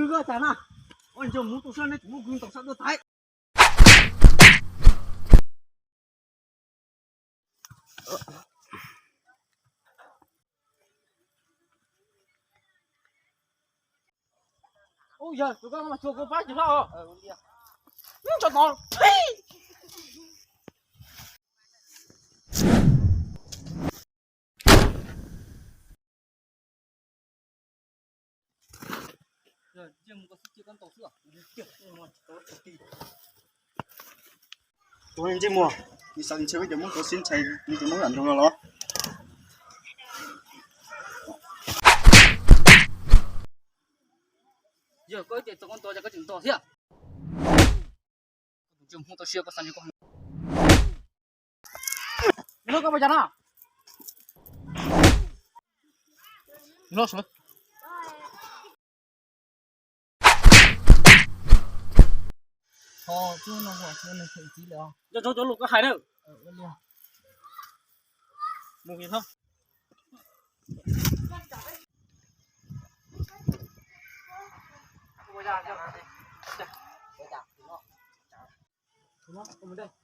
Koj cas na, ua ntsej muag tau sab nej kuv muab koj tau sab tuaj thaib. Ub, yog tus koj mas tsuag kuv pab tsis hlob os. Ub, tso tod. Tus ntsej muag, nws xav ntshe koj cov muab tau sib ntshai, nws cov muab lam nrog no los. Yog koj ib ce txog koj nto ces koj tseem nto thiab. Tus ntsej muag tau siab koj xav ntshe koj. Nws koj pas cas na? Nws Tho, tub no hua tsis nws them txiv lawm os. Cov cov lus koj hais na. Mus kis tho. Tus no, tus no.